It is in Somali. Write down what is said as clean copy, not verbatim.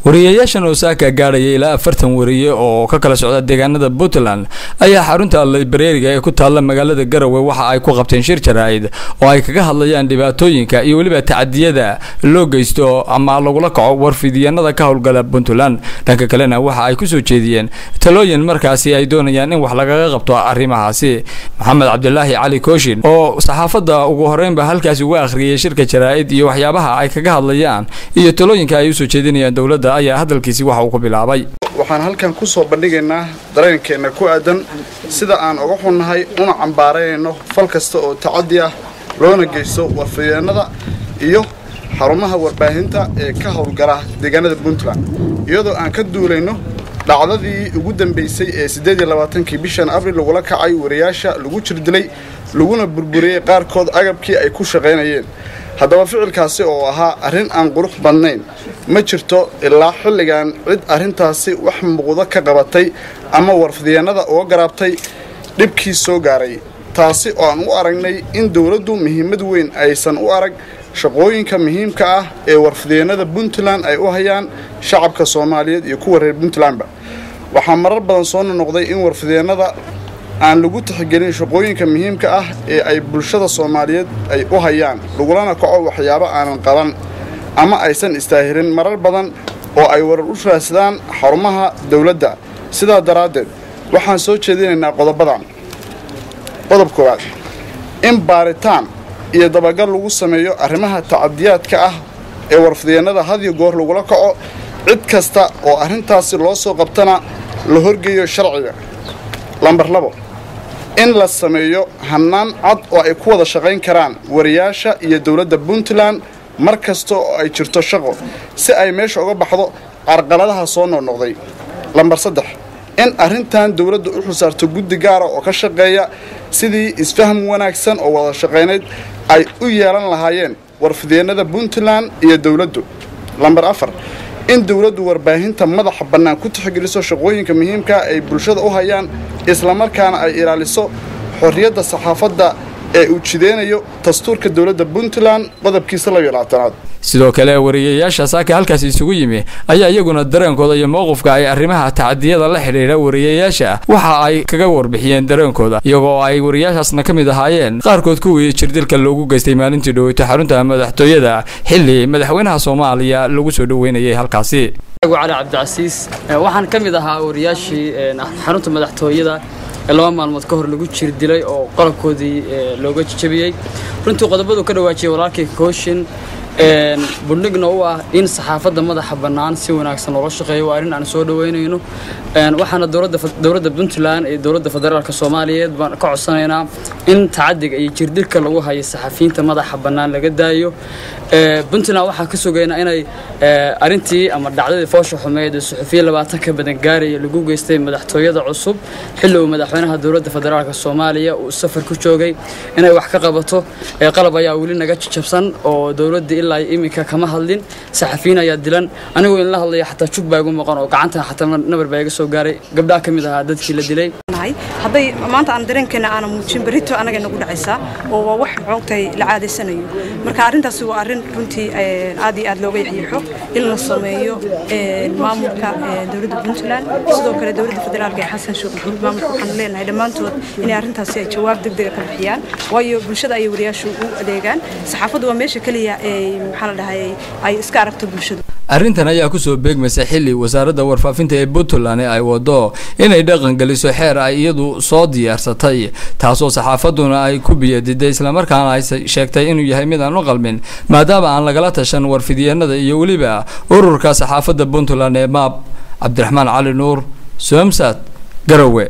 Wariyayaashan oo saaka gaadhaya ilaa 40 wariye oo ka kala socda deegaanada Puntland ayaa xarunta librariga ee ku taalla magaalada Garowe waxa ay ku qabteen shir jaraa'id oo ay kaga hadlayaan dhibaatooyinka iyo weliba tacadiyada loo geysto ama lagula kaco warfidiyanada ka howlgala Puntland. Dhanka kalena waxa ay ku soo jeediyeen talooyin markaasi ay doonayaan in wax lagaga qabto arrimahaasi. Maxamed Cabdilaahi Cali Kooshin oo saxaafadda ugu horreynba halkaasi uga akhriyay shirka jaraa'id iyo waxyaabaha ay kaga hadlayaan iyo talooyinka ay u soo jeedinayaan dowladda ayaa hadalkiisi waxa uu ku bilaabay: Waxaan halkan ku soo bandhigaynaa dareenkeenna ku aadan sida aan uga xunnahay una cambaaraynayno fal kasta oo tacaddi ah loona geysto warfidyeenada iyo xarumaha warbaahinta ee ka howlgala deegaanada Puntland, iyadoo aan ka duulayno dhacdadii ugu dambaysay ee 28-kii bishan Abril lagula kacay wariyaasha, lagu jirdilay laguna burburiyey qaarkood agabkii ay ku shaqaynayeen. Haddaba ficilkaasi oo ahaa arrin aan qurux badnayn, ma jirto ilaa xilligan cid arrintaasi wax muuqdo ka qabatay ama warfidyeenada uga garaabtay dhibkii soo gaaray, taasi oo aan u aragnay in dowladdu muhiimad weyn aysan u arag shaqooyinka muhiimka ah ee warfidyeenada Puntland ay u hayaan shacabka Soomaaliyeed iyo kuwa reer Puntlandba. Waxaa marar badan soo nonoqday in warfidyeenada aan lagu tixgelin shaqooyinka muhiimka ah ee ay bulshada Soomaaliyeed ay u hayaan, lagulana kaco waxyaabo aanan qaban ama aysan istaahilin marar badan oo ay warar u raadsadaan xarumaha dowladda. Sidaa daraaddeed waxaan soo jeedinaynaa qodobadan. Qodob koowaad: in baaritaan iyo dabagal lagu sameeyo arrimaha tacadiyaadka ah ee warfidyeenada hadiyo goor lagula kaco, cid kasta oo arrintaasi loo soo qabtana la horgeeyo sharciga. Lambar 2: in la sameeyo hannaan cad oo ay ku wada shaqayn karaan wariyaasha iyo dowladda Puntland mar kasta oo ay jirto shaqo, si ay meesha uga baxdo carqaladaha soo noqnoqday. Lambar 3: in arrintan dowladda u xilsaarto guddi gaara oo ka shaqeeya sidii isfaham wanaagsan oo wada shaqaynayd ay u yeelan lahaayeen warfidyeenada Puntland iyo dowladdu. Lambar 4: in dowladdu warbaahinta madaxa bannaan ku tixgeliso shaqooyinka muhiimka ay bulshada u hayaan, islamarkaana ay ilaaliso xorriyadda saxaafadda ee uu jideynayo dastuurka dowladda Puntland qodobkiisa 22-aad. Sidoo kale wariyayaasha saaka halkaasi isugu yimi ayaa iyaguna dareenkooda iyo mowqifka ay arrimaha tacadiyada la xidhiidha wariyayaasha waxa ay kaga warbixiyeen dareenkooda, iyagoo ay wariyaashaasna ka mid ahaayeen qaarkood kuwii jirdilka loogu geystay maalintii dhoweyto xarunta madaxtooyada xilli madaxweynaha Soomaaliya lagu soo dhoweynayay halkaasi. Cali Cabdicasiis, waxaan ka mid ahaa wariyaashii xarunta madaxtooyada 2 maalmood ka hor lagu jir dilay oo qalabkoodii looga jajabiyey. Runtii qodobadu ka dhawaajiyay walaalkii Kooshin, bundhigna u ah in saxaafadda madaxa bannaan si wanaagsan loola shaqeeyo, waa arrin aan soo dhoweynayno. Waxaana dowladda Puntland iyo dowladda federaalka Soomaaliyeed baan ka codsanaynaa in tacadiga iyo jirdilka lagu hayo saxafiyiinta madaxa bannaan laga daayo. Puntland waxaa ka sugaynaa inay arrintii ama dhacdadii foosha xumeed ee suxufiye 20 ka badan gaaraya lagu geystay madaxtooyada cusub xilli uu madaxweynaha dowladda federaalka Soomaaliya uu safar ku joogay inay wax ka qabato. Qalab ayaa weli naga jajabsan oo dowladda ilaa iminka kama hadlin. Saxafiyiin ayaa dilan. Anigoo in la hadlaya xataa jug baa igu maqan oo gacanta xataa nabar baa iga soo gaaray. Gabdhaha ka mid ahaa dadkii la dilay. Hadday maanta aan dareenkeena aana muujin, berrito anaga nagu dhacaysaa oo waa wax moogtahay la caadeysanayo. Marka arrintaasi waa arrin runtii aad iyo aad looga yaxyaxo in la sameeyo maamulka dowladda Puntland, sidoo kale dowladda federaalka ee Xasan Sheekh Maxamuud. Maamulka waxaanu leenahay dhammaantood inay arrintaasi ay jawaab degdega ka bixiyaan, waayo bulshada ayay wariyaashu u adeegaan. Saxaafaddu waa meesha keliya ee maxaa la dhahay ay iska aragto bulshadu. Arrintan ayaa kusoo beegmaysa xilli wasaaradda warfaafinta ee Puntland ay wado inay dhaqan geliso xeer ay iyadu soo diyaarsatay, taasoo saxaafadduna ay ku biyadiday, islamarkaana ay sheegtay inuu yahay mid aan u qalmin maadaama aan lagala tashan warfidyeennada iyo weliba ururka saxaafadda Puntland ee MAB. Cabdiraxmaan Cali Nuur, Somsat, Garowe.